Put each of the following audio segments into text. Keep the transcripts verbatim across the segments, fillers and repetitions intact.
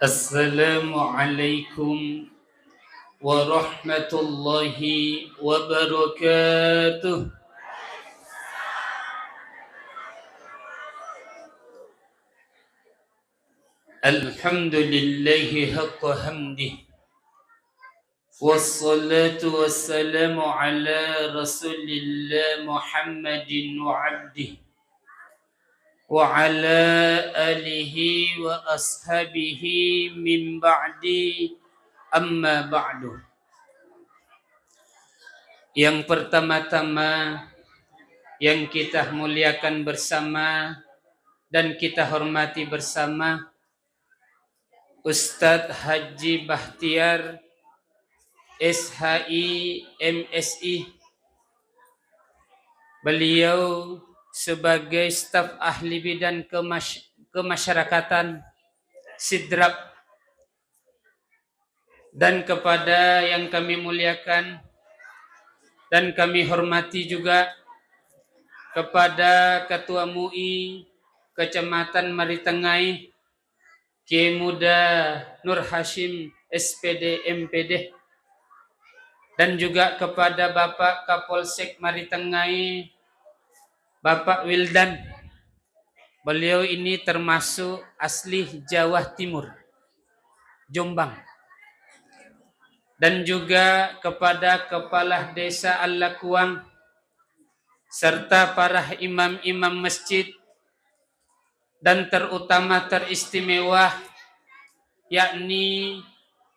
Assalamualaikum warahmatullahi wabarakatuh. Alhamdulillahi haqqa hamdih. Wassalatu wassalamu ala Rasulillah Muhammadin wa abdih wa ala alihi wa ashabihi min ba'di, amma ba'du. Yang pertama-tama yang kita muliakan bersama dan kita hormati bersama, Ustadz Haji Bahtiar, S H I, M Si. Beliau sebagai staf ahli bidang kemas-, kemasyarakatan Sidrap. Dan kepada yang kami muliakan dan kami hormati juga, kepada Ketua M U I Kecamatan Maritengai, Kiai Muda Nur Hasyim, S P D, M P D, dan juga kepada Bapak Kapolsek Maritengai, Bapak Wildan. Beliau ini termasuk asli Jawa Timur, Jombang. Dan juga kepada Kepala Desa Allakuang, serta para imam-imam masjid, dan terutama teristimewa, yakni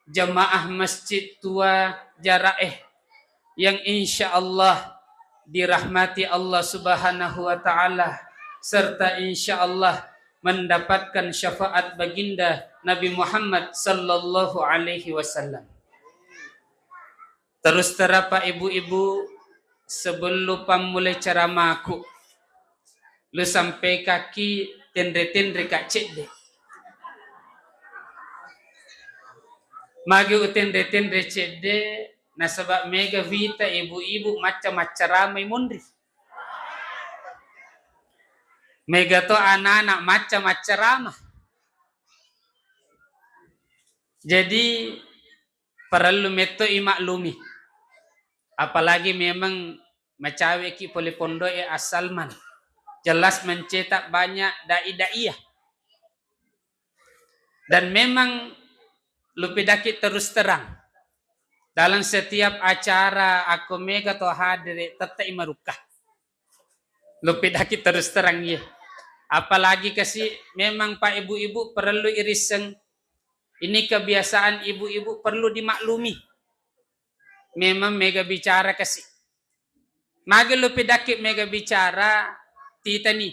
jemaah Masjid Tua Jaraeh, yang insya Allah dirahmati Allah Subhanahu wa Ta'ala, serta insya Allah mendapatkan syafaat baginda Nabi Muhammad sallallahu alaihi wasallam. Terus terang, Pak, Ibu-ibu, sebelum pammulai ceramaku, lu sampaikaki tenre-tenre ka cedde. Magi utenre-tenre cedde, nasaba mega wita ibu-ibu macca-macca ramai monri. Mega to anak-anak macca-macca rama. Jadi, parellu metto i maklumi. Apalagi memang macaweki pole pondoe asalman. Jelas mencetak banyak dai-dai ya. Dan memang lupidaki terus terang. Dalam setiap acara, ako mega to hadere, tettai marukka. Lupidaki terus terang, ye. Apalagi kasi memang, Pak, Ibu-ibu, perlu irisseng. Ini kebiasaan ibu-ibu perlu dimaklumi. Memang mega bicara kasi. Magi lupidaki mega bicara, titani.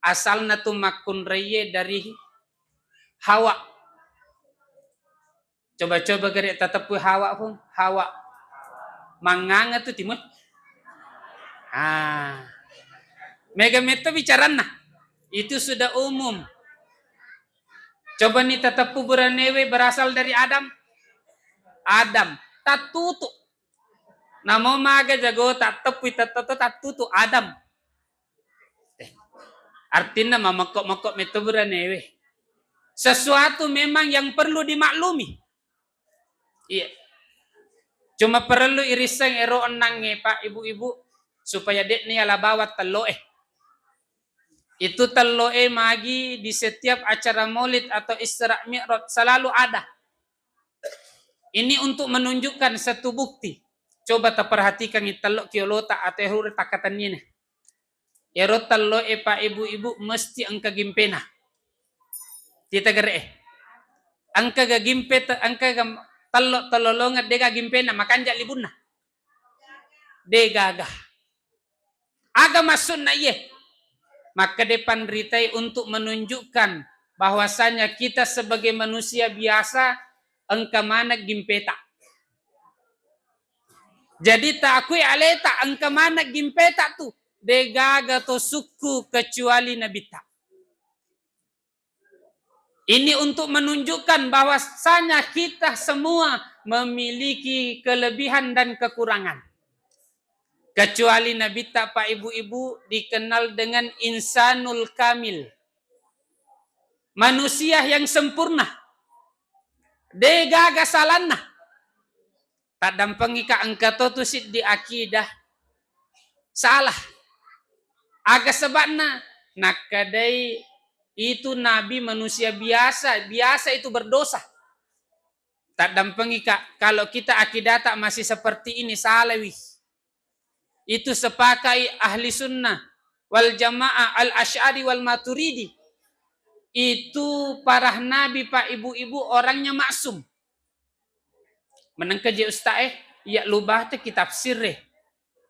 Asalna tu makkunraie dari Hawa. Coba-coba gare tateppui Hawa pun. Hawa. Manganga tu timun. Ah. Mega metto bicaranna. Itu sudah umum. Coba ni tateppu buranewe berasal dari Adam. Adam. Tattutu. Namo maga jago tatteppui tattoto tattutu Adam. Eh, artinna mamekko-mekko metto buranewe. Sesuatu memang yang perlu dimaklumi. Iya. Cuma perlu irisseng ero ennangnge, Pak, Ibu-ibu, supaya de'ni ala bawang telloe. Itu telloe magi di setiap acara Maulid atau Isra Mi'raj selalu ada. Ini untuk menunjukkan satu bukti. Coba taperhatikan i tello kiolota atau hure takkatenniene. Ero telloe, Pak, Ibu-ibu, mesti engka gimpena. Tita gere e. Engka ga gimpe te-, engka ga tello telolongeng dega gimpena, makanja libunna. Degaga. Aga maksudna iye? Makkeda panritai untuk menunjukkan bahwasanya kita sebagai manusia biasa engka maneng gimpeta. Jadi taakui aleta engka maneng gimpeta tu, degaga to sukku kecuali Nabitta. Ini untuk menunjukkan bahwasanya kita semua memiliki kelebihan dan kekurangan. Kecuali Nabitta, Pak, Ibu-ibu, dikenal dengan insanul kamil. Manusia yang sempurna. De gaga salanna. Taddampengika engka to tu siddi akidah salah. Aga sebabna? Nakkadai itu nabi manusia biasa, biasa itu berdosa. Taddampengika, kalau kita akidata masih seperti ini, salawi. Itu sepakai ahli sunnah wal jamaah, al asy'ari wal maturidi. Itu para nabi, Pak, ibu-ibu, orangnya maksum. Menengka je ustaz eh, iya lubah te kitab sirre.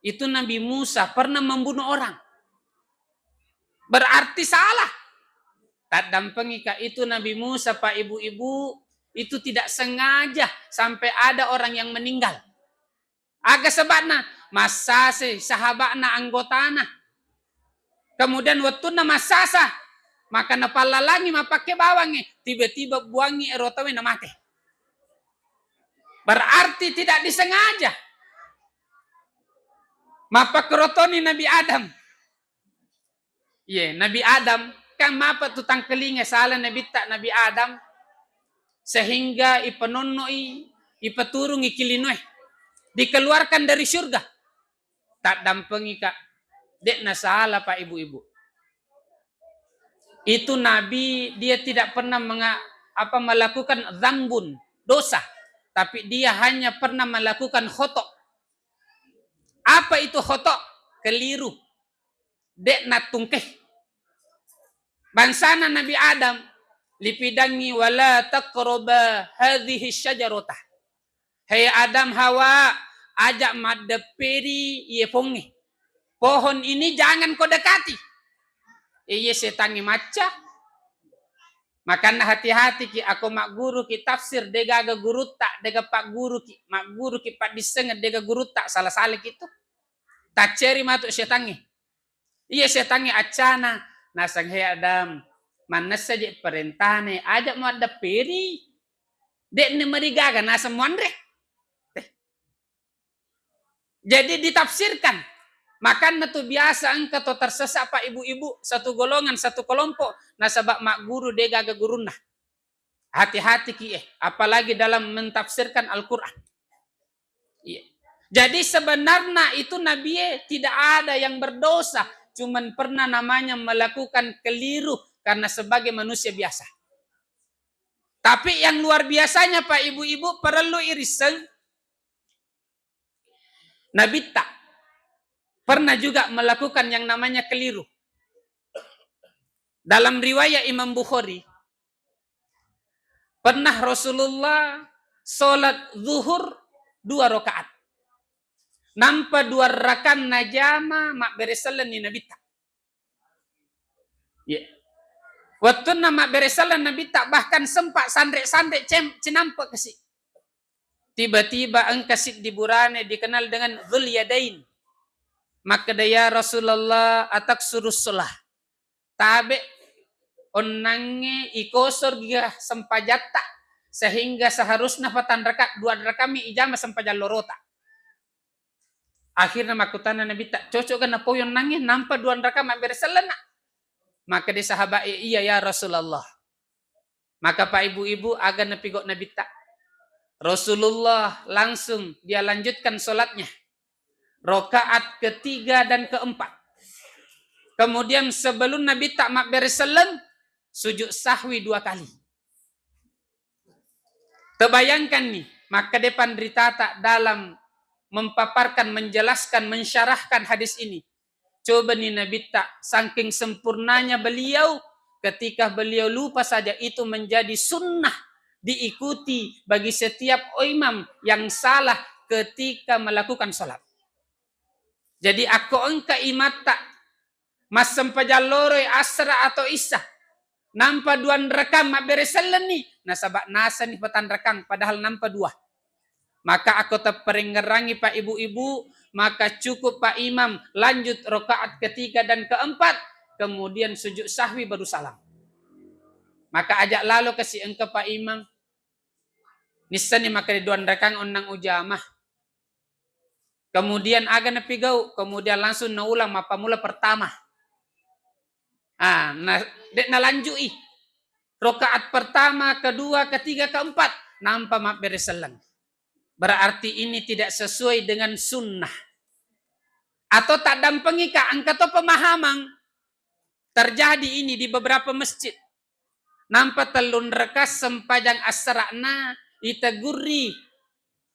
Itu Nabi Musa pernah membunuh orang. Berarti salah. Taddampengika, itu Nabi Musa, Pak, ibu-ibu, itu tidak sengaja sampai ada orang yang meninggal. Aga sebabna? Massase sahaba'na anggotana. Kemudian wettunna massasa, maka napallalangi mappakke bawangnge, tiba-tiba buangngi ero tauwe namate. Berarti tidak disengaja. Mappakkero toni Nabi Adam. Iye, Nabi Adam, kan mapa tu tangkelinga sala nabitta Nabi Adam, sehingga ipanonnoi, ipaturungi ki linoe, dikeluarkan dari surga. Taddampengika, de'na sala, Pak, ibu-ibu. Itu Nabi, dia tidak pernah menga-, apa, melakukan dzambun, dosa, tapi dia hanya pernah melakukan khoto. Apa itu khoto? Keliru. De'na tungke. Bangsana Nabi Adam, lipidangngi, "Wala taqraba hadhihi syajarata." Hei Adam, Hawa, aja maddepperi iye pongnge. Pohon ini jangan kau dekati. Iye setangnge macca. Makanna hati-hati ki, ako magguru ki tafsir, degaga gurutta, dega pagguru ki, magguru ki paddissengeng, dega gurutta, sala-sala ki tu. Tacceri matu setangnge. Iya setangnge accana, naseng, "He Adam, mannessa je parentane, aja muaddepperi. De'ne marigaga naseng muanre." Eh. Jadi ditafsirkan. Makanna tu biasa engka to tersesat, Pak, ibu-ibu, satu golongan, satu kelompok, nasaba magguru degaga gurunna. Hati-hati ki eh, apalagi dalam mentafsirkan Al-Quran. Iya. Jadi sebenarnya itu Nabi eh tidak ada yang berdosa, cuman pernah namanya melakukan keliru karena sebagai manusia biasa. Tapi yang luar biasanya, Pak, ibu-ibu, perlu iriseng, Nabitta pernah juga melakukan yang namanya keliru. Dalam riwayat Imam Bukhari, pernah Rasulullah sholat zuhur dua rakaat. Nampa dua rakaat najama mabbere sellenni Nabitta. Iya. Wettunna mabbere selleng Nabitta, bahkan sempat sanre-sanre cem-, cinampe kasi. Tiba-tiba engka siddi burane dikenal dengan Dzul Yadain. Makkeda, "Ya Rasulullah, ataksurus sholah." Tabe onnangnge ikosorgi sempajatta sehingga seharusna patanraka, dua rakami ijama sempajang lorota. Akhirna makkutana Nabitta, "Cocok ga napau onnangnge nampa dua rakaat mabbere sellenna?" Makkeda sahabat e, "Iya ya Rasulullah." Maka Pak ibu-ibu, aga napigau Nabitta? Rasulullah langsung dia lanjutkan sholatnya. Rakaat ketiga dan keempat. Kemudian sebelum Nabitta mabbere selleng, sujud sahwi dua kali. Tebayangkan nih, maka depan ritata dalam memaparkan, menjelaskan, mensyarahkan hadis ini. Coba nih Nabitta, saking sempurnanya beliau, ketika beliau lupa saja itu menjadi sunnah diikuti bagi setiap imam yang salah ketika melakukan sholat. Jadi akko engka imatta massempajang loroi asra atau isya, nampa dua rakaat mabbere sellenni, nasaba nasani patanrakang, padahal nampa dua. Maka akko tepperengngerangi Pak ibu-ibu, maka cukup Pak Imam lanjut rakaat ketiga dan keempat, kemudian sujud sahwi baru salam. Maka ajak lalo kasi engka Pak Imam. Nissani maka dua rakaat onnang ujamah. Kemudian aga napigau? Kemudian langsung naulang mappamula pertama. Ah, na, de nalanjui. Rakaat pertama, kedua, ketiga, keempat. nampa mabbere selleng. Berarti ini tidak sesuai dengan sunnah. Atau tak dampengika, engka to pemahaman terjadi ini di beberapa masjid. Nampa tellunreka sempajang assara'na itegurri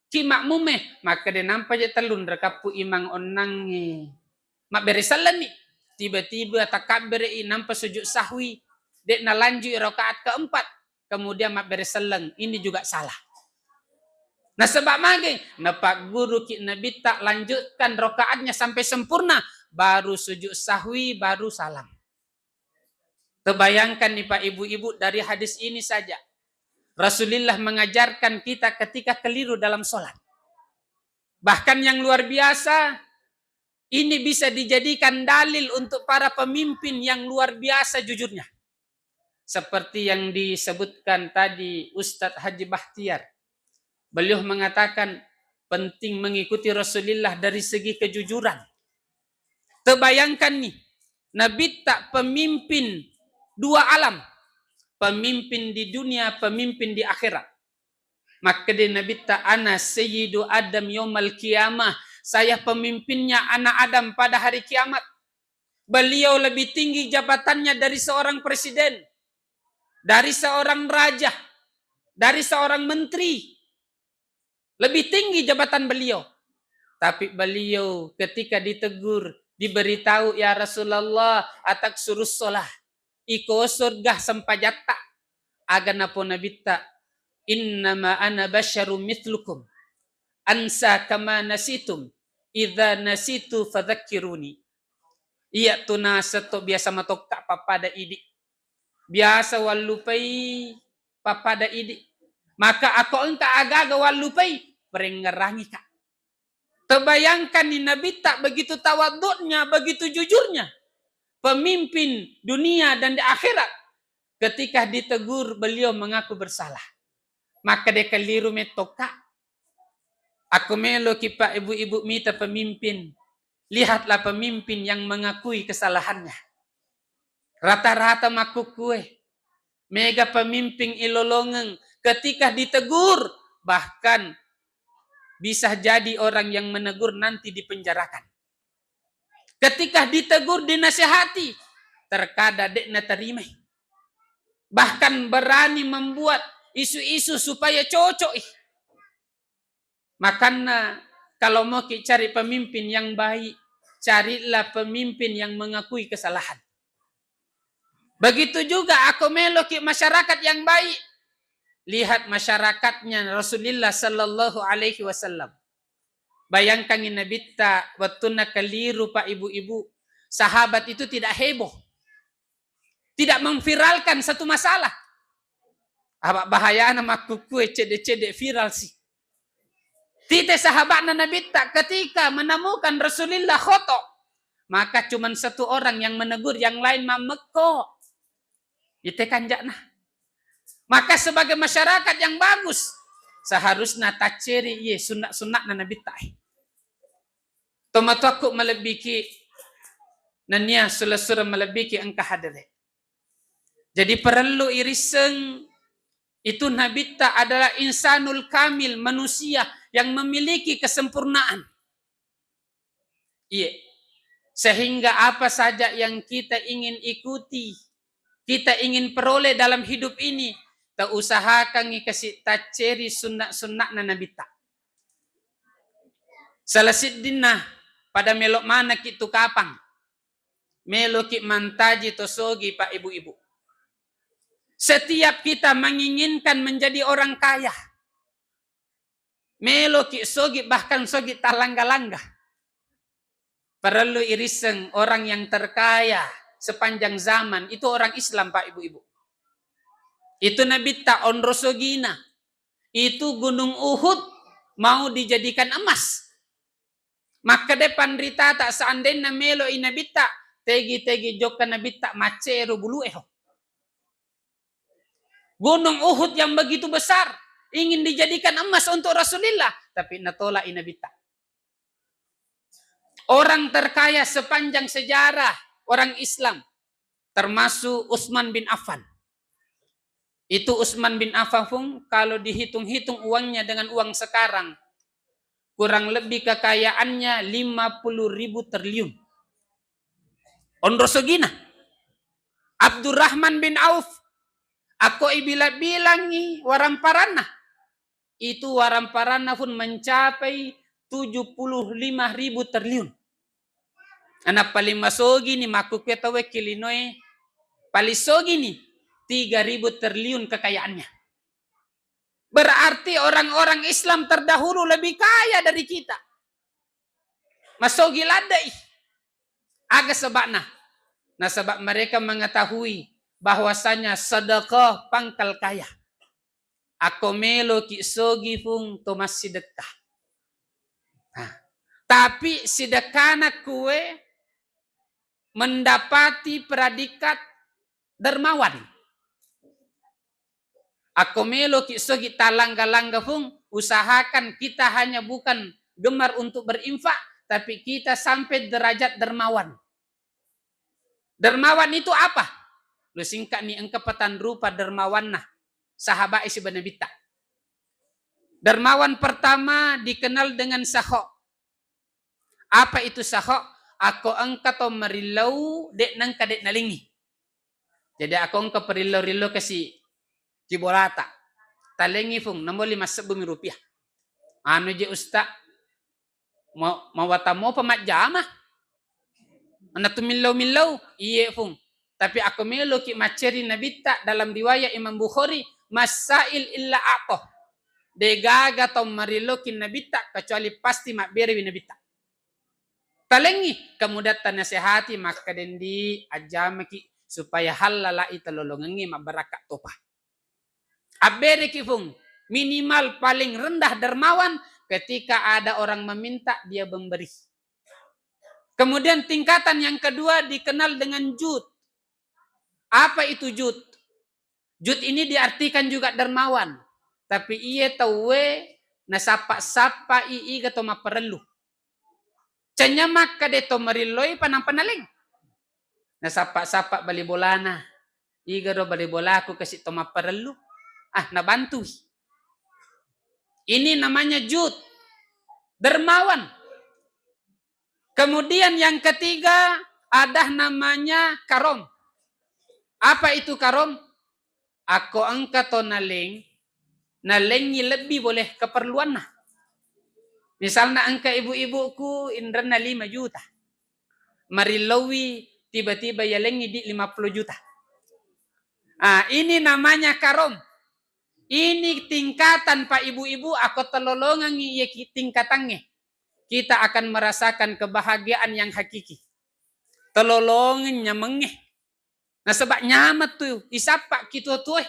ki makmume, makkeda nampa je tellunrekappu imang onnangnge. Mabbere sellenni. Tiba-tiba takabbere'i nampa sujud sahwi. Dek nalanjui rakaat keempat. Kemudian mabbere selleng. Ini juga salah. Nasaba mage? Napagguruki Nabitta lanjutkan rakaatnya sampai sempurna. Baru sujud sahwi, baru salam. Terbayangkan nih Pak Ibu-Ibu, dari hadis ini saja Rasulullah mengajarkan kita ketika keliru dalam sholat. Bahkan yang luar biasa, ini bisa dijadikan dalil untuk para pemimpin yang luar biasa jujurnya. Seperti yang disebutkan tadi Ustadz Haji Bahtiar. Beliau mengatakan penting mengikuti Rasulullah dari segi kejujuran. Terbayangkan nih, Nabitta pemimpin dua alam, pemimpin di dunia, pemimpin di akhirat. Makkeda Nabitta, "Ana sayyidu Adam yaumal qiyamah." Saya pemimpinnya anak Adam pada hari kiamat. Beliau lebih tinggi jabatannya dari seorang presiden, dari seorang raja, dari seorang menteri. Lebih tinggi jabatan beliau. Tapi beliau ketika ditegur, diberitahu, "Ya Rasulullah, atak suruh sholah." Iko surga sempajatta. Aga napo Nabitta, "Innama ana basyarum mithlukum. Ansa kama nasitum. Idza nasitu fadzakkiruni." Iya tu naseng to biasa matokka pappada idi. Biasa wallupai pappada idi. Maka ako engka aga-aga wallupai, perengngerangika. Terbayangkan nih Nabitta begitu tawaduknya, begitu jujurnya. Pemimpin dunia dan di akhirat. Ketika ditegur, beliau mengaku bersalah. Maka dia keliru mettoka. Aku meloki Pak Ibu-ibu mita pemimpin. Lihatlah pemimpin yang mengakui kesalahannya. Rata-rata makkukue. Mega pemimpin ilolongeng ketika ditegur, bahkan bisa jadi orang yang menegur nanti dipenjarakan. Ketika ditegur, dinasehati, terkadang dek naterimai. Bahkan berani membuat isu-isu supaya cocok. Makanna, kalau mau ki cari pemimpin yang baik, carilah pemimpin yang mengakui kesalahan. Begitu juga ako meloki masyarakat yang baik, lihat masyarakatnya Rasulullah sallallahu alaihi wasallam. Bayangkan Nabitta, waktunna keliru, Pak, Ibu-ibu, sahabat itu tidak heboh. Tidak memviralkan satu masalah. Apa bahayana makkukue cede-cede viral sih. Tite sahabatna Nabitta ketika menemukan Rasulullah khoto, maka cuman satu orang yang menegur, yang lain mammekko. Ite kanjakna. Maka sebagai masyarakat yang bagus, seharusnya tacceri ye sunna-sunnatna Nabitta. Tomatoakku malebbiki, nennia sula-sula malebbiki engka hadere. Jadi perlu irisseng itu Nabitta adalah insanul kamil, manusia yang memiliki kesempurnaan. Iya. Sehingga apa saja yang kita ingin ikuti, kita ingin peroleh dalam hidup ini, tausahakangi kasi tacceri sunna-sunna'na Nabitta. Salah siddinna pada melo manaki tu kapang. Meloki mantaji to sogi, Pak, Ibu-ibu. Setiap kita menginginkan menjadi orang kaya, meloki sogi, bahkan sogi talangga-langga. Perlu irisseng orang yang terkaya sepanjang zaman itu orang Islam, Pak, Ibu-ibu. Itu Nabitta onro sogina. Itu Gunung Uhud mau dijadikan emas. Makkeda panritata, seandainya melo i Nabitta, tegi-tegi jokka Nabitta macero bulu eho. Gunung Uhud yang begitu besar ingin dijadikan emas untuk Rasulullah, tapi natolak i Nabitta. Orang terkaya sepanjang sejarah orang Islam, termasuk Utsman bin Affan. Itu Utsman bin Affan, Fung, kalau dihitung-hitung uangnya dengan uang sekarang, kurang lebih kekayaannya lima puluh ribu triliun. Onro sogina. Abdurrahman bin Auf, akko ibila-bilangi waramparanna, itu waramparanna pun mencapai tujuh puluh lima ribu triliun. Ana paling masogini makkukue tauwe ki linoe, paling sogini tiga ribu triliun kekayaannya. Berarti orang-orang Islam terdahulu lebih kaya dari kita. Masogi laddai. Aga sebabna? Nasaba mereka mengetahui bahwasanya sedekah pangkal kaya. Akko meloki sogi, Fung, to massidekka. Nah, tapi sidekkana kue mendapati predikat dermawan. Akko meloki sogi talangga-langga, Fung, usahakan kita hanya bukan gemar untuk berinfak, tapi kita sampai derajat dermawan. Dermawan itu apa? Lu singkani engka petan rupa dermawanna sahabat siba Nabitta. Dermawan pertama dikenal dengan saho. Apa itu saho? Akko engka to marillau, de nengka de nalengi. Jadi akko engka perillau-rillau kasi kibolata. Talengi, Fung, namo lima sebbu mi rupiah. Anu je, Usta, mau, mau watamu apa majjama? Anak tu millau-millau, iye, Fung. Tapi akko meloki macceri Nabitta, dalam riwayat Imam Bukhari, masail illa a'toh. Degaga tau mariloki Nabitta, kecuali pasti mabberewi Nabitta. Talengi, kemudian tanasehati, makkadendi ajjamaki supaya hallalai telolongengi mabbarakka topa. Abbereki, Fung, minimal paling rendah dermawan ketika ada orang meminta dia memberi. Kemudian tingkatan yang kedua dikenal dengan jud. Apa itu jud? Jud ini diartikan juga dermawan. Tapi iye tauwe nasappa-sappai iga to mapparellu. Canya makkade to marilloi pa nampa naleng. Nasappa-sappa bali bolana. Iga ro bali bolaku kasi to mapparellu. Ah, nabantui. Ini namanya jud. Dermawan. Kemudian yang ketiga, ada namanya karom. Apa itu karom? Akko engka to naleng, nalengi lebbi boleh keperluanna. Misalna engka ibu-ibuku inrenna lima juta. Marillowi tiba-tiba yalengi di lima puluh juta. Ah, ini namanya karom. Ini tingkatan, Pak, Ibu-ibu, akko telolongengi iya ki-, tingkatangnge. Kita akan merasakan kebahagiaan yang hakiki. Telolongeng nyamengnge. Nasaba nyameng tu isappa ki tuo-tuoe.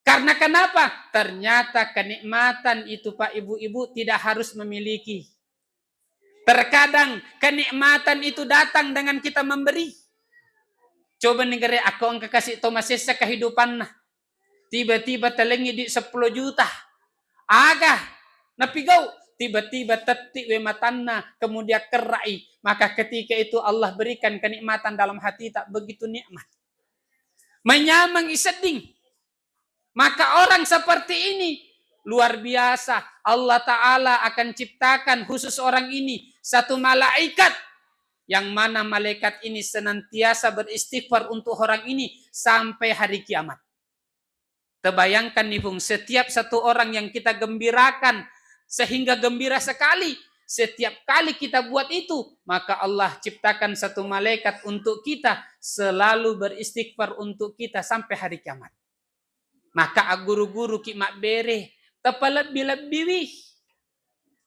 Karena kenapa? Ternyata kenikmatan itu, Pak, Ibu-ibu, tidak harus memiliki. Terkadang kenikmatan itu datang dengan kita memberi. Coba ni gare, akko engka kasi to masessa kehidupanna. Tiba-tiba talengi di sepuluh juta. Aga napigau, tiba-tiba tetti we matanna, kemudian kerrai. Maka ketika itu Allah berikan kenikmatan dalam hati, tak begitu nikmat. Menyameng isedding. Maka orang seperti ini luar biasa. Allah Ta'ala akan ciptakan khusus orang ini satu malaikat, yang mana malaikat ini senantiasa beristighfar untuk orang ini sampai hari kiamat. Terbayangkan nih, Bung, setiap satu orang yang kita gembirakan sehingga gembira sekali, setiap kali kita buat itu, maka Allah ciptakan satu malaikat untuk kita selalu beristighfar untuk kita sampai hari kiamat. Maka agguru-guru ki mabbere, tapalebbi-lebbiwi.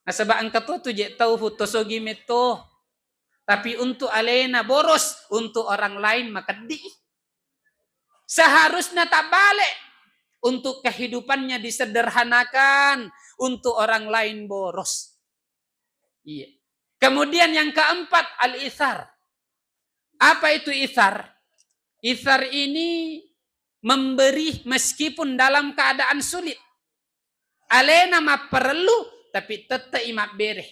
Nasaba engka to tu je tau fu tosogi metto. Tapi untuk alena boros, untuk orang lain makeddi. Seharusnya tak balik. Untuk kehidupannya disederhanakan, untuk orang lain boros. Iya. Kemudian yang keempat, al-ithar. Apa itu ithar? Ithar ini memberi meskipun dalam keadaan sulit. Alena mapparellu, tapi tette'i mabbere.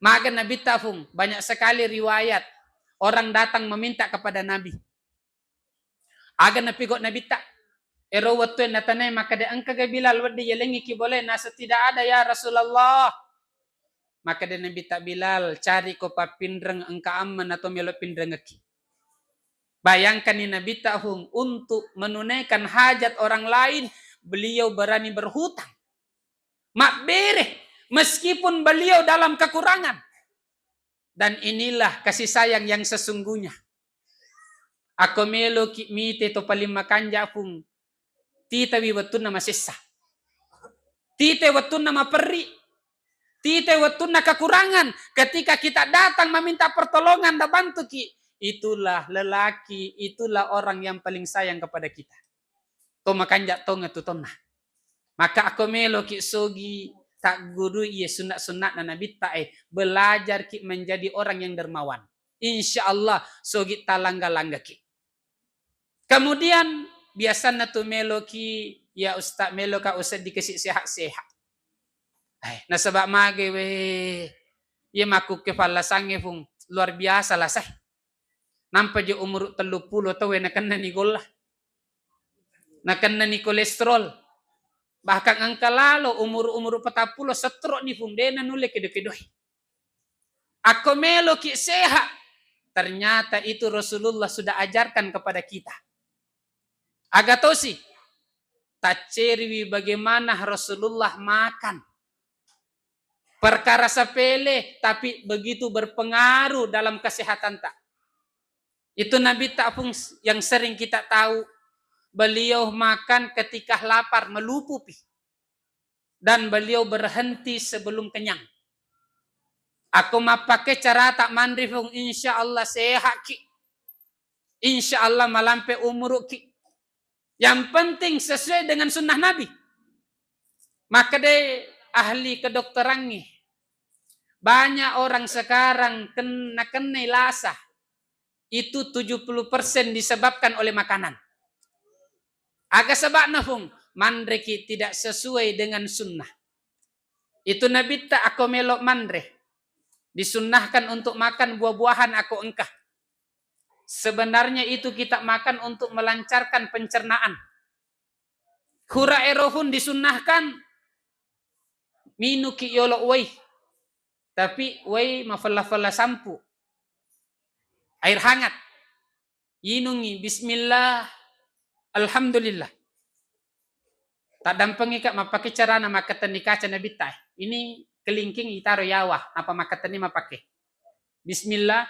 Maga Nabitta, Fung, banyak sekali riwayat orang datang meminta kepada Nabi. Aga napigau Nabitta? Ero wettue natanai makkeda, "Engkaga Bilal wedding yalengngi ki bolae?" Naseng, "Tidak ada ya Rasulullah." Makkeda Nabitta, "Bilal, cari ko pappinreng, engka amma nato melo pinrengekki." Bayangkanni Nabitta, Fung, untuk menunaikan hajat orang lain, beliau berani berhutang. Mabbere, meskipun beliau dalam kekurangan. Dan inilah kasih sayang yang sesungguhnya. Akko meloki mite to paling makanja, Fung, titawi wettunna masessa. Tite wettunna maperri. Tite wettunna kekurangan. Ketika kita datang meminta pertolongan dan bantuki, itulah lelaki, itulah orang yang paling sayang kepada kita. To makanja tongeng tu tonna. Maka akko meloki sogi taggurui iye sunna-sunna'na Nabitta e, belajarki menjadi orang yang dermawan. Insya Allah sogi talangga-langgaki. Kemudian biasanna tu meloki, "Ya Ustaz, meloka useddiki sehat-sehat." Eh, nasaba mage we, iye makkukke fallasangnge, Fung, luar biasa lasai. Nampa je umuru telluppulo tauwe nakennani golla. Nakennani kolesterol. Bahkan engka lalo umuru-umuru patappulo setroni, Fung, de nanulle kedo-kedoi. Akko meloki sehat, ternyata itu Rasulullah sudah ajarkan kepada kita. Aga tosi, tacceriwi bagaimana Rasulullah makan. Perkara sepele, tapi begitu berpengaruh dalam kesehatanta. Itu Nabitta, Fung, yang sering kita tahu, beliau makan ketika lapar, melupupi. Dan beliau berhenti sebelum kenyang. Akko mappake carata manre, Fung, insya Allah sehatki. Insya Allah malampe umuruki. Yang penting sesuai dengan sunnah Nabi. Makkeda ahli kedokterangnge, banyak orang sekarang ken-, nakennai lasa itu tujuh puluh persen disebabkan oleh makanan. Aga sebabna, Fung? Manreki tidak sesuai dengan sunnah. Itu Nabitta akko melo manre, disunnahkan untuk makan buah-buahan akko engka. Sebenarnya itu kita makan untuk melancarkan pencernaan. Hura ero pun disunnahkan minuki yolo wai. Tapi wai mafella-fella sampu. Air hangat. Inungi, bismillah, alhamdulillah. Taddampengika mappake carana makkatenni kaca Nabitta. Ini kelingking itaro yawa, apa makkatenni mappake. Bismillah,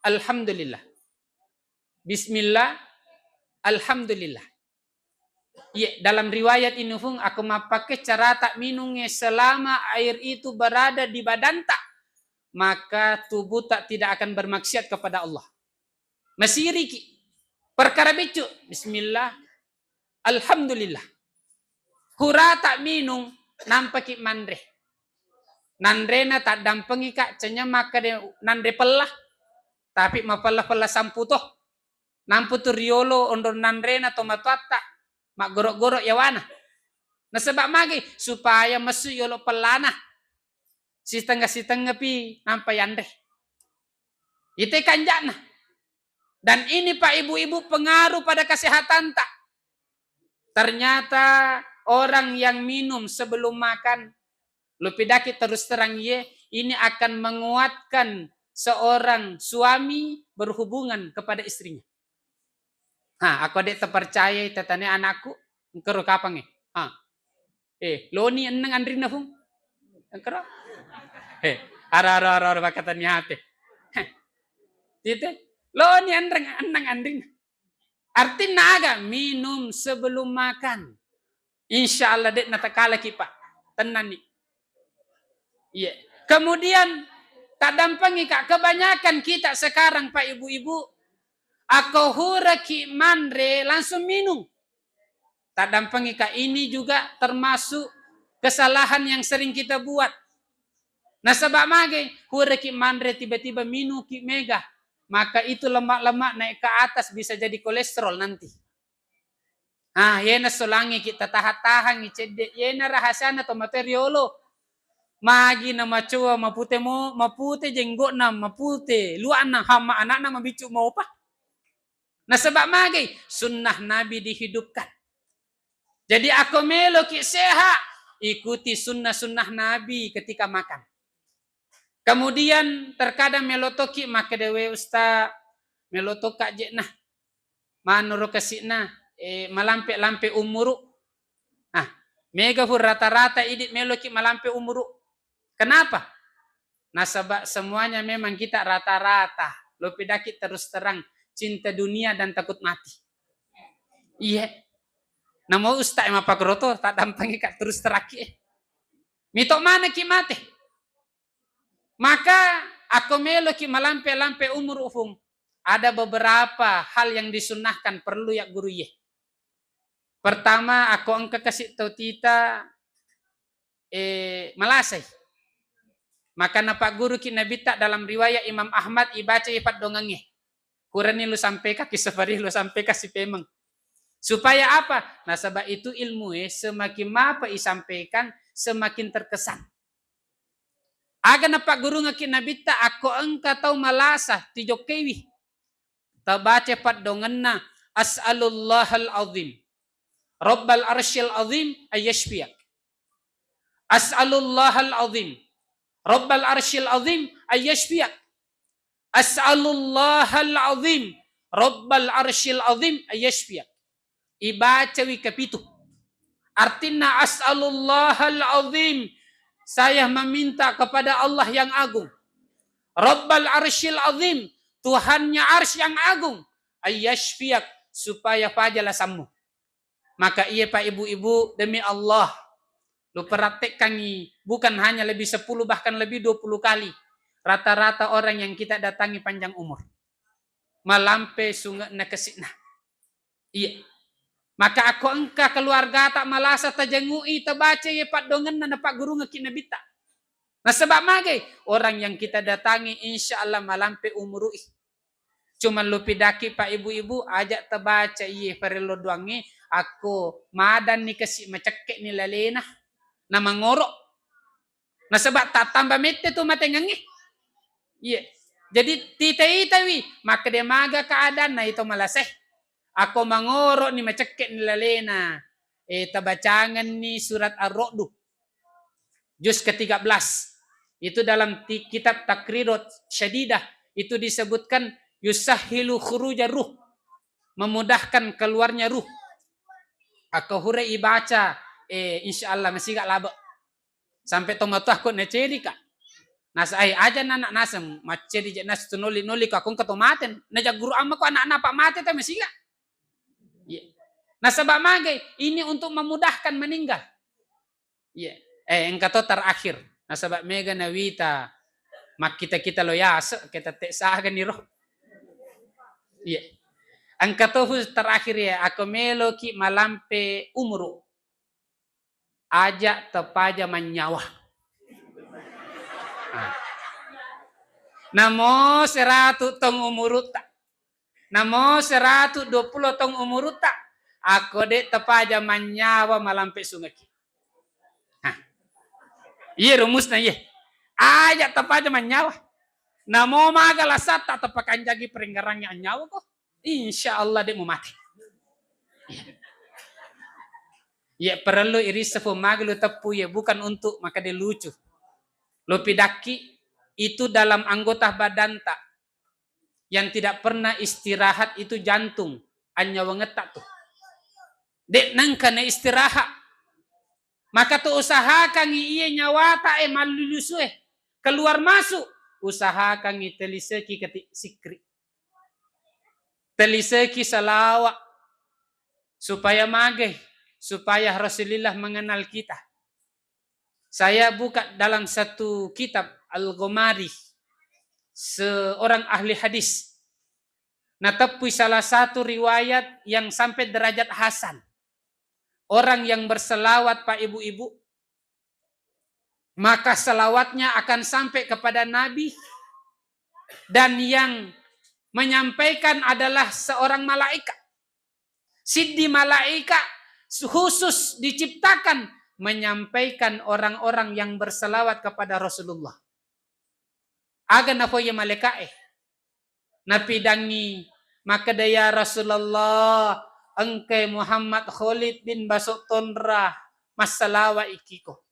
alhamdulillah. Bismillah, alhamdulillah. Iya, dalam riwayat ini, Fung, akko mappake carata minungnge selama air itu berada di badanta, maka tubuhta tidak akan bermaksiat kepada Allah. Masiriki. Perkara beccu, bismillah, alhamdulillah. Hurata minung, nampaki manre. Nanrena taddampengika, cenya makkeda nanre pella, tapi mapella-pella sampu to. Nampu tu riolo onrong nanrena tomatoatta, maggoro-goro yawana. Nasaba magi? Supaya messu yolo pellana. Sitengnga-sitengngapi nampa yanre. Ite kanjana. Dan ini, Pak, Ibu-ibu, pengaruh pada kesehatanta. Ternyata orang yang minum sebelum makan, lupidaki terus terang ye, ini akan menguatkan seorang suami berhubungan kepada istrinya. Ha, aku dek terpercaya tatane anakku, engkero kapang e. Ha. Eh, loni enneng anrinna, Fung? Engkero? Eh, ara, ara, ara, ara, makkatenni ate. Heh. Tite, loni enreng, enneng anrinna. Artinna aga? Minum sebelum makan. Insya Allah dek natakalaki, Pak. Tennanni. Iya. Kemudian, taddampengika, kebanyakan kita sekarang, Pak, Ibu-ibu, akko huraki manre langsung minum. Taddampengika, ini juga termasuk kesalahan yang sering kita buat. Nasaba mage? Huraki manre tiba-tiba minuki mega, maka itu lemak-lemak naik ke atas bisa jadi kolesterol nanti. Ah, yena solangiki tataha-tahangi cedde, yena rahasiana to mate riolo. Magi na macoa mapute mo, mapute jenggokna, mapute luanna, hama anakna mabiccu mopa. Nasaba mage? Sunnah Nabi dihidupkan. Jadi, ako meloki sehat, ikuti sunnah-sunnah Nabi ketika makan. Kemudian, terkadang melo toki makkeda, "We Ustaz, melo tokka je' nah, manuro kasi'na, eh, malampe-lampe umuru." Ah, mega fu rata-rata idi meloki malampe umuru. Kenapa? Nasaba semuanya memang kita rata-rata. Lo pedaki terus terang, cinta dunia dan takut mati. Iya. Namo ustaz e mappagroto, tak dampangi ka terus teraki e. Mito manaki mate. Maka, ako meloki malampe-lampe umuru, Fung, ada beberapa hal yang disunnahkan perlu ya guru ye. Pertama, ako engka kasi tau tita, eh, malasai. Maka napagguruki Nabitta dalam riwayat Imam Ahmad, ibacai paddongengnge. Kurani lu sampekaki safari, lu sampekasi pemeng. Supaya apa? Nasaba itu ilmu e, semakin mapa isampaikan, semakin terkesan. Aga napaggurungaki Nabitta, akko engka tau malasa, tijokkaiwi. Tabaca paddongenna, "As'alullahal azim, Rabbal arsyil azim, ayyashfiyak. As'alullahal azim, Rabbal arsyil azim, ayyashfiyak. As'alullahal azim, Rabbal arsyil azim, ayyashfiyak." Ibacawi kepitu. Artinna, "As'alullahal azim, saya meminta kepada Allah yang agung, Rabbal arsyil azim, Tuhannya arsy yang agung, ayyashfiyak, supaya faja lasammu." Maka iya, Pak, Ibu-ibu, demi Allah, lu perattekkangi, bukan hanya lebih sepuluh, bahkan lebih dua puluh kali. Rata-rata orang yang kita datangi panjang umur. Malampe sunge'na kesi'na. Iya. Maka akko engka keluargata malasa, tajengui, tabaca ye paddongenna napaggurungekki Nabitta. Nasaba magai? Orang yang kita datangi insya Allah malampe umurui. Cuma lu pidaki, Pak, Ibu-ibu, aja tabaca iye parello doangnge, akko madanni kasi, macekke'ni lalena, namangoro. Nasaba tattamba mette tu matengengnge. Iya. Jadi tita-itawi, makkeda maga keadaanna ito malasae. Akko mangoro'ni, macekke'ni lalena, eh, tabacangenni surat Ar-Ra'du. Juz ketiga belas. Itu dalam ti-, kitab Takrirot Syadidah itu disebutkan yusahhilu khurujar ruh, memudahkan keluarnya ruh. Akko hure ibaca, eh, insya Allah masiga labe. Sampai tomatoa ko naceri ka. Nasa ai aja anak naseng macceri je nas tu noli-noli ka kong keto maten. Naja guru amma ko anak-anak pak mate ta masiga. Iya. Nasaba magai ini untuk memudahkan meninggal. Iya. Eh, engka to terakhir. Nasaba mega nawita makkita-kita lo yase, kita tek saga niro. Iya. Engka to hu terakhir ya, ako meloki malampe umuru. Aja tapaja mannyawa. Ah. Namo seratu tong umurutta. Namo seratu dua puluh tong umurutta, akko de' tapaja mannyawa malampe sungeki. Hah. Iye rumusna iye. Aja tapaja mannyawa. Namo maga lasatta tapakanjaki perenggarangnge annyawa ko. Insya Allah de' mu mate. Iye parellu irissa fu maga lu teppu iye, bukan untuk makkeda lucu. Lu pidakki itu dalam anggota badanta yang tidak pernah istirahat itu jantung, anyawangetta tu. De' nengka na istirahat. Maka tu usahakangi iye nyawata e mallulusue keluar masuk, usahakangi teliseki keti sikri. Teliseki salawa supaya magai, supaya Rasulullah mengenal kita. Saya buka dalam satu kitab Al-Ghomari, seorang ahli hadis. Nateppui salah satu riwayat yang sampai derajat hasan. Orang yang berselawat, Pak, Ibu-ibu, maka selawatnya akan sampai kepada Nabi, dan yang menyampaikan adalah seorang malaikat. Siddi malaika khusus diciptakan menyampaikan orang-orang yang berselawat kepada Rasulullah. Aga nafoye malaika e? Napidangngi makkeda, "Ya Rasulullah, engkai Muhammad Khalid bin Basok Tonra, massalawa ikkiko.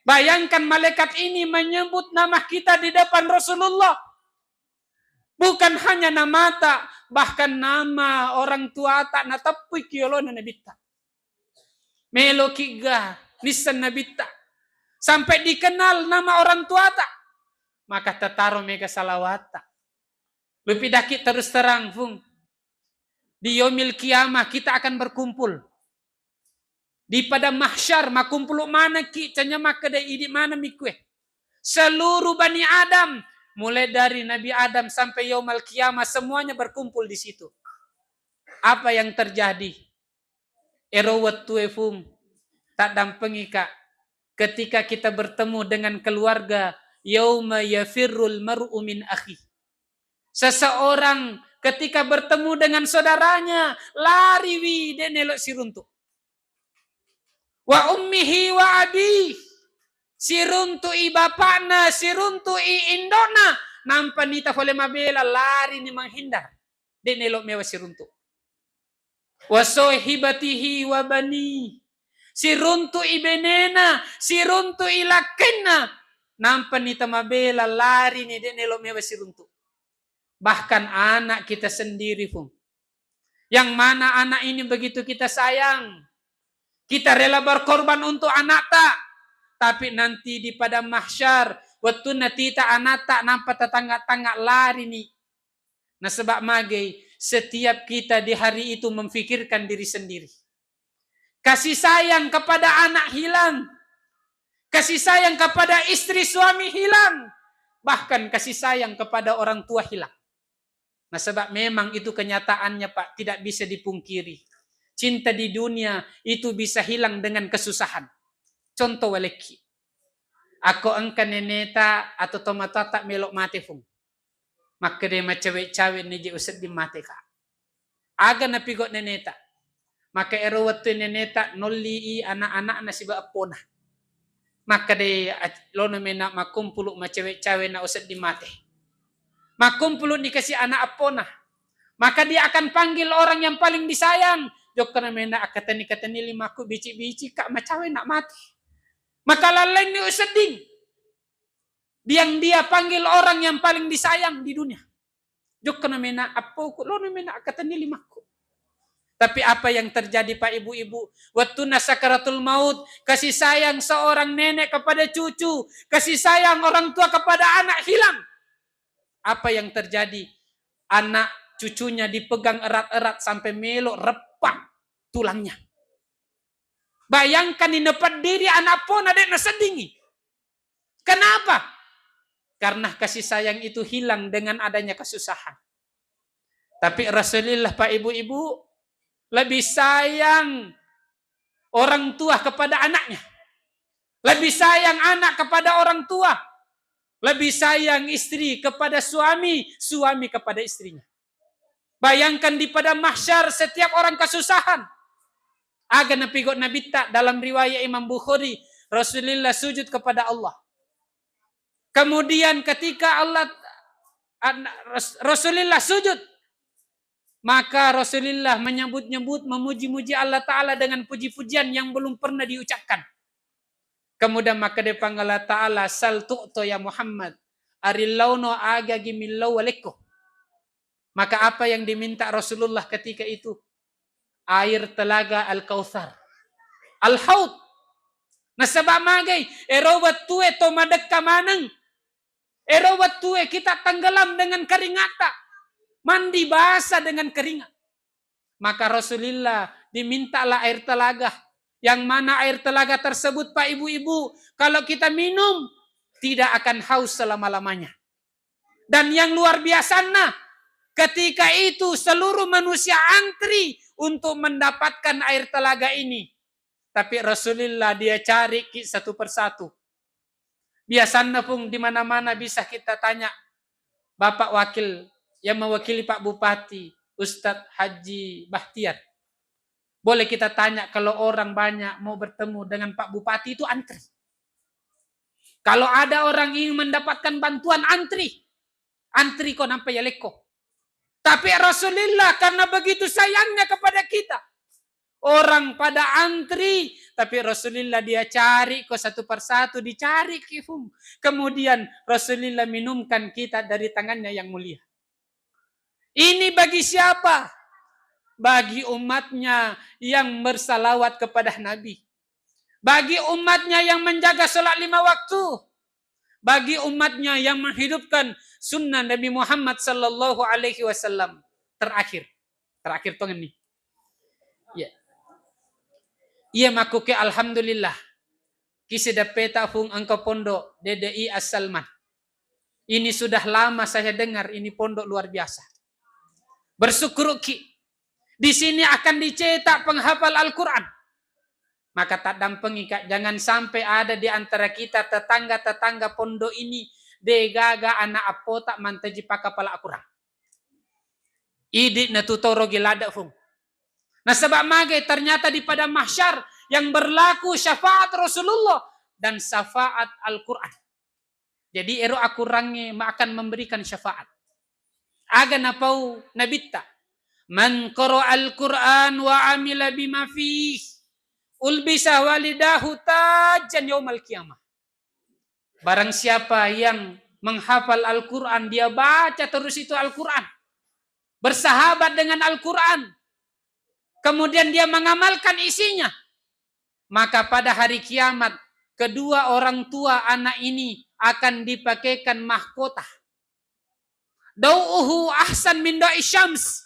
Bayangkan, malaikat ini menyebut nama kita di depan Rasulullah. Bukan hanya namata, bahkan nama orang tuata nateppui ki yolona Nabitta. Meloki ga nisseng Nabitta. Sampai dikenal nama orang tuata. Maka tataro mega salawatta. Lupidaki terus terang, Fung. Di yaumil kiamah kita akan berkumpul. Di padang mahsyar, makumpulu manekki, canya makkeda idi maneng mikkue. Seluruh Bani Adam, mulai dari Nabi Adam sampai yaumal kiamah, semuanya berkumpul di situ. Apa yang terjadi? Ero wettue, Fung, taddampengika ketika kita bertemu dengan keluarga, yauma yafirrul mar'u min akhi. Seseorang ketika bertemu dengan saudaranya, lariwi, de' nelo siruntu. Wa ummihi wa abi, siruntu'i bapakna, siruntu'i indona, nampa nita fole mabela, larini menghindar. De' nelo mewa siruntu. Wa sahibatihi wa bani, siruntu'i benena, siruntu'i lakkenna, nampa nita mabela, larini, de' nelo mewa siruntu. Bahkan anak kita sendiri, Fung. Yang mana anak ini begitu kita sayang. Kita rela berkorban untuk anakta. Tapi nanti di padang mahsyar, wettunna tita anakta, nampa tatangga-tangga, larini. Nasaba magai, setiap kita di hari itu memfikirkan diri sendiri. Kasih sayang kepada anak hilang. Kasih sayang kepada istri suami hilang. Bahkan kasih sayang kepada orang tua hilang. Nasaba memang itu kenyataannya, Pak, tidak bisa dipungkiri. Cinta di dunia itu bisa hilang dengan kesusahan. Contoh walekki. Akko engka neneta atau tomatoatta melo mate, Fung. Makkeda macawe-cawe ni je usedding mate ka. Aga napigo neneta. Maka ero wettue neneta nolli i anak-anakna siba eppona. Makkeda, "Ac-, lono mena makkumpulu macawe-cawe na usedding mate." Makkumpulu ni kasi anak eppona. Maka dia akan panggil orang yang paling disayang. Jokkana mena akateni-kateni limakku, bici-bici ka macawe na mate. Maka lallenni usedding. Yang dia panggil orang yang paling disayang di dunia. Jokkana mena appoku, lono mena akateni limakku. Tapi apa yang terjadi, Pak, Ibu-ibu? Wettunna sakaratul maut, kasih sayang seorang nenek kepada cucu, kasih sayang orang tua kepada anak hilang. Apa yang terjadi? Anak cucunya dipegang erat-erat sampai melo reppang tulangnya. Bayangkan, ini pediri anak pona, dek naseddingi. Kenapa? Karena kasih sayang itu hilang dengan adanya kesusahan. Tapi Rasulullah, Pak, Ibu-ibu, lebih sayang orang tua kepada anaknya. Lebih sayang anak kepada orang tua. Lebih sayang istri kepada suami, suami kepada istrinya. Bayangkan di padang mahsyar setiap orang kesusahan. Aga napigo Nabitta dalam riwayat Imam Bukhari, Rasulullah sujud kepada Allah. Kemudian ketika Allah, an-, Ras-, Rasulullah sujud, maka Rasulullah menyebut-nyebut, memuji-muji Allah Ta'ala dengan puji-pujian yang belum pernah diucapkan. Kemudian maka dia panggil Allah Ta'ala, "Sal tu'to ya Muhammad, arillauno aga gi millau walekko." Maka apa yang diminta Rasulullah ketika itu? Air telaga Al-Kautsar. Al-Haud. Nasaba magai, ero wettue to madekka maneng. Ero wettue kita tenggelam dengan keringatta. Mandi basah dengan keringat. Maka Rasulullah dimintalah air telaga. Yang mana air telaga tersebut, Pak, Ibu-ibu, kalau kita minum, tidak akan haus selama-lamanya. Dan yang luar biasanya, ketika itu seluruh manusia antri untuk mendapatkan air telaga ini. Tapi Rasulullah dia cari ki satu persatu. Biasanna pung di mana-mana bisa kita tanya, Bapak Wakil yang mewakili Pak Bupati, Ustadz Haji Bahtiar. Boleh kita tanya, kalau orang banyak mau bertemu dengan Pak Bupati itu antri. Kalau ada orang ingin mendapatkan bantuan, antri. Antri ko nampa yalekko. Tapi Rasulullah karena begitu sayangnya kepada kita, orang pada antri, tapi Rasulullah dia cari ko satu persatu, dicari ki Fung. Kemudian Rasulullah minumkan kita dari tangannya yang mulia. Ini bagi siapa? Bagi umatnya yang bersalawat kepada Nabi. Bagi umatnya yang menjaga sholat lima waktu. Bagi umatnya yang menghidupkan sunnah Nabi Muhammad sallallahu alaihi wasallam. Terakhir. Terakhir tongeng ni. Ya. Iya makkuke alhamdulillah. Kisi dappeta Fung engka pondok D D I As-Salman. Ini sudah lama saya dengar, ini pondok luar biasa. Bersyukurki. Di sini akan dicetak penghafal Al-Quran. Maka taddampengika, jangan sampai ada di antara kita tetangga-tetangga pondok ini degaga anak appota manteji pakapala Al-Quran. Idi natutorogi ladde Fung. Nasaba magai ternyata di padang mahsyar yang berlaku syafaat Rasulullah dan syafaat Al-Quran. Jadi ero akurangnge ma akan memberikan syafaat. Aga napau nabitta, "Man qara Al-Quran wa amila bima fih, ulbisa walidahu tajan yaumal qiyamah." Barang siapa yang menghafal Al-Quran, dia baca terus itu Al-Quran, bersahabat dengan Al-Quran, kemudian dia mengamalkan isinya, maka pada hari kiamat kedua orang tua anak ini akan dipakaikan mahkota. Dau'uhu ahsan min da'i syams.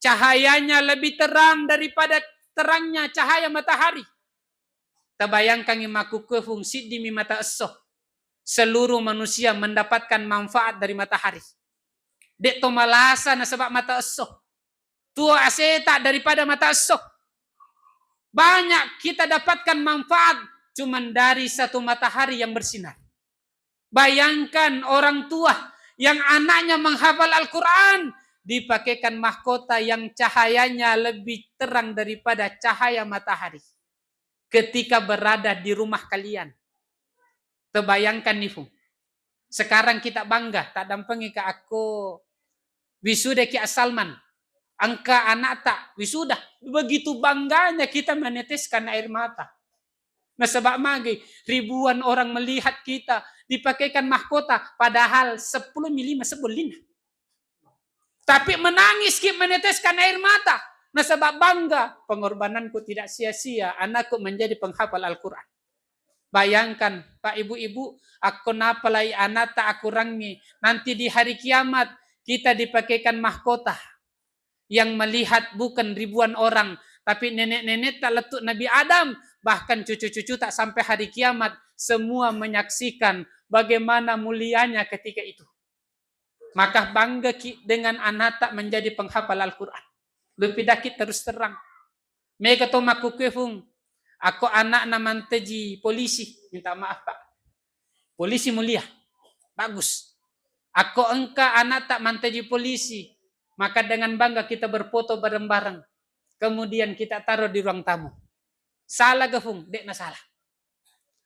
Cahayanya lebih terang daripada terangnya cahaya matahari. Tabayangkangngi makkukue Fung, siddimi mata esso. Seluruh manusia mendapatkan manfaat dari matahari. Dek to malasa nasaba mata esso. Tuo aseta daripada mata esso. Banyak kita dapatkan manfaat cuman dari satu matahari yang bersinar. Bayangkan orang tua yang anaknya menghafal Al-Quran, dipakaikan mahkota yang cahayanya lebih terang daripada cahaya matahari ketika berada di rumah kalian. Terbayangkan nih, Fung. Sekarang kita bangga, taddampengika akko wisuda ki As-Salman. Engka anakta wisuda. Begitu bangganya kita meneteskan air mata. Nasaba magi ribuan orang melihat kita dipakaikan mahkota, padahal sepuluh milima sebulinna. Tapi menangis ki meneteskan air mata. Nasaba bangga, pengorbananku tidak sia-sia, anakku menjadi penghafal Al-Quran. Bayangkan, Pak, Ibu-ibu, akko napalai anakta akurangngi, nanti di hari kiamat kita dipakaikan mahkota yang melihat bukan ribuan orang, tapi nenek-nenekta lettu Nabi Adam, bahkan cucu-cucuta sampai hari kiamat, semua menyaksikan bagaimana mulianya ketika itu. Maka banggaki dengan anakta menjadi penghafal Al-Quran. Lupidaki terus terang. Mega to makkukue Fung, akko anakna manteji polisi, minta maaf Pak. Polisi mulia, bagus. Akko engka anakta manteji polisi, maka dengan bangga kita berfoto bareng-bareng. Kemudian kita taruh di ruang tamu. Salah ga Fung? Dek na salah.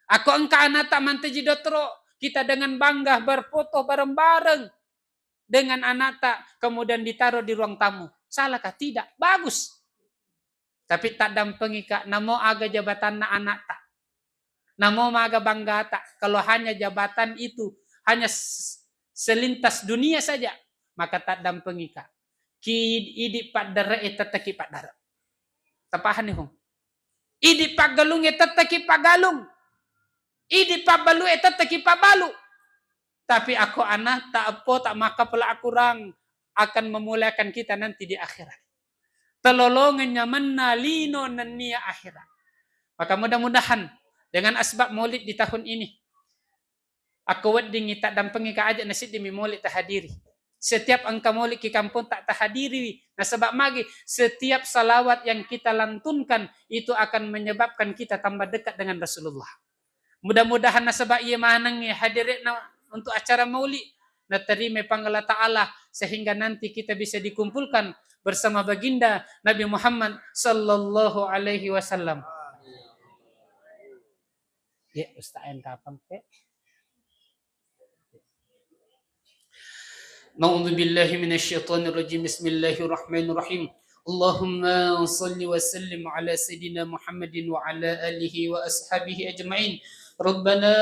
Akko engka anakta manteji dottoro, kita dengan bangga berfoto bareng-bareng dengan anakta, kemudian ditaruh di ruang tamu. Salahkah? Tidak. Bagus. Tapi taddampengika, namo aga jabatanna anakta, namo maga banggata, kalau hanya jabatan itu, hanya s-, selintas dunia saja, maka taddampengika. Ki idi paddare'e tetteki paddare. Tapahanni Fung? Idi paggalungnge tetteki paggalung. Idi pabbalue tetteki pabbalu. Tapi akko anakta, eppota makkapala akurang akan memuliakan kita nanti di akhirat. Telolongeng nyamenna lino nennia akhirat. Maka mudah-mudahan dengan asbab maulid di tahun ini, akko weddingngi taddampengika aja nasiddimi maulid tahadiri. Setiap engka maulid ki kampong tak tahadiri, nasaba magi setiap salawat yang kita lantunkan itu akan menyebabkan kita tambah dekat dengan Rasulullah. Mudah-mudahan nasaba iya manengngi hadirinna untuk acara maulid, naterima Puang Allah Ta'ala, sehingga nanti kita bisa dikumpulkan bersama baginda Nabi Muhammad sallallahu alaihi wasallam. Ya, Ustaz, en kapan, Pak? أعوذ بالله من الشيطان الرجيم. بسم الله الرحمن الرحيم. اللهم صل وسلم على سيدنا محمد وعلى آله وأصحابه أجمعين. ربنا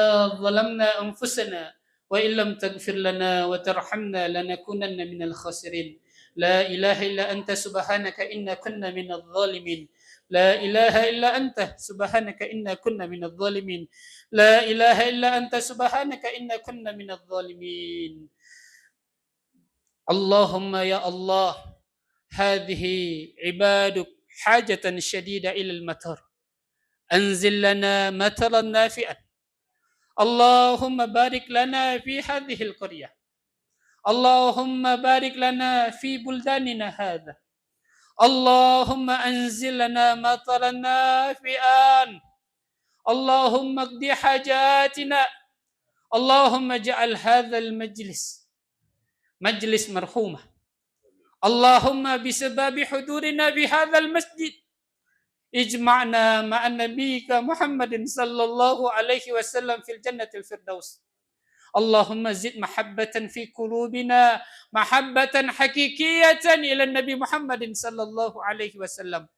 ظلمنا أنفسنا وإن لم تغفر لنا وترحمنا لنكونن من الخاسرين. لا إله إلا أنت سبحانك إنا كنا من الظالمين. لا إله إلا أنت سبحانك إنا كنا من الظالمين. لا إله إلا أنت سبحانك إنا كنا من الظالمين. اللهم يا الله، هذه عبادك حاجة شديدة إلى المطر، أنزل لنا مطرا نافعا. اللهم بارك لنا في هذه القرية. اللهم بارك لنا في بلداننا هذا. اللهم أنزل لنا مطرا نافعا. اللهم اقض حاجاتنا. اللهم اجعل هذا المجلس مجلس مرحومة. اللهم بسبب حضورنا بهذا المسجد اجمعنا مع نبيك محمد صلى الله عليه وسلم في الجنة الفردوس. اللهم زد محبة في قلوبنا، محبة حقيقية إلى النبي محمد صلى الله عليه وسلم.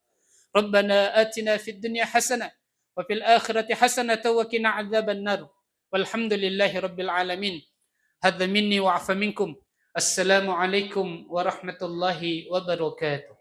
ربنا آتنا في الدنيا حسنة وفي الآخرة حسنة وقنا عذاب النار. والحمد لله رب العالمين. هذا مني وعفا منكم. السلام عليكم ورحمة الله وبركاته.